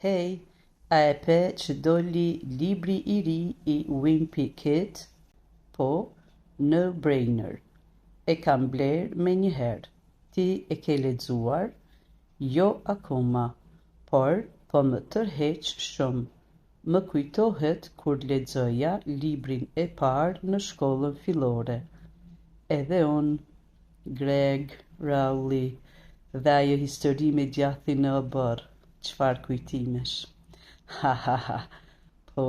Hej, a e pe që doli libri i ri i Wimpy Kid? Po, No Brainer. E kam blerë menjëherë. Ti e ke lexuar? Jo akoma, por po më tërheq shumë. Më kujtohet kur lexoja librin e parë në shkollën fillore. Edhe unë. Greg, Rowley dhe ajo histori me djathin në oborr, çfarë kujtimesh. Ha ha ha. Po,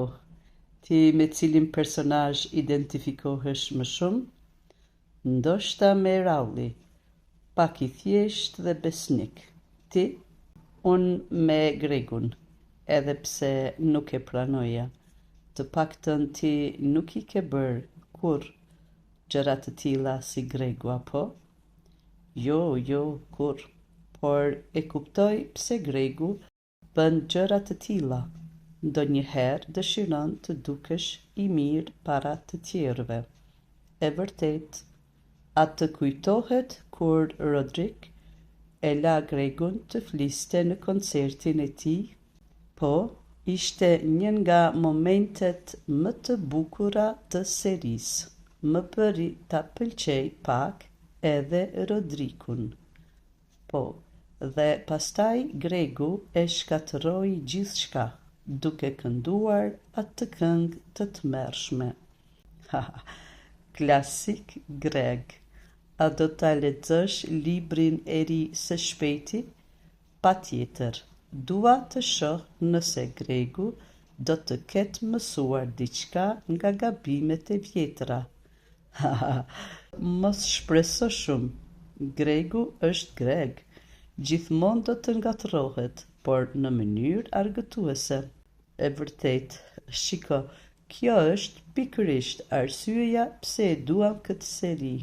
ti me cilin personazh identifikohesh më shumë? Ndoshta me Rowley, pak i thjeshtë dhe besnik. Ti? Unë me Gregun, edhe pse nuk e pranoja. Të paktën ti nuk i ke bërë kurrë gjëra të tilla si Gregu, apo? Jo, jo, kurrë. Por e kuptoj pse Gregu bën gjëra të tilla. Ndonjëherë dëshiron të dukesh i mirë para të tjerëve. E vërtetë. A të kujtohet kur Rodrik e la Gregun të fliste në koncertin e tij? Po, ishte një nga momentet më të bukura të serisë. Më bëri ta pëlqej pak edhe Rodrikun. Po, dhe pastaj Gregu e shkatërroi gjithçka, duke kënduar atë këngë të tmerrshme. Haha, klasik Greg. A do ta lexosh librin e ri së shpejti? Patjetër, dua të shoh nëse Gregu do të ketë mësuar diçka nga gabimet e vjetra. Haha, mos shpreso shumë. Gregu është Greg. Gjithmonë do të ngatërrohet, por në mënyrë argëtuese. E vërtetë. Shiko, kjo është pikërisht arsyeja pse e duam këtë seri.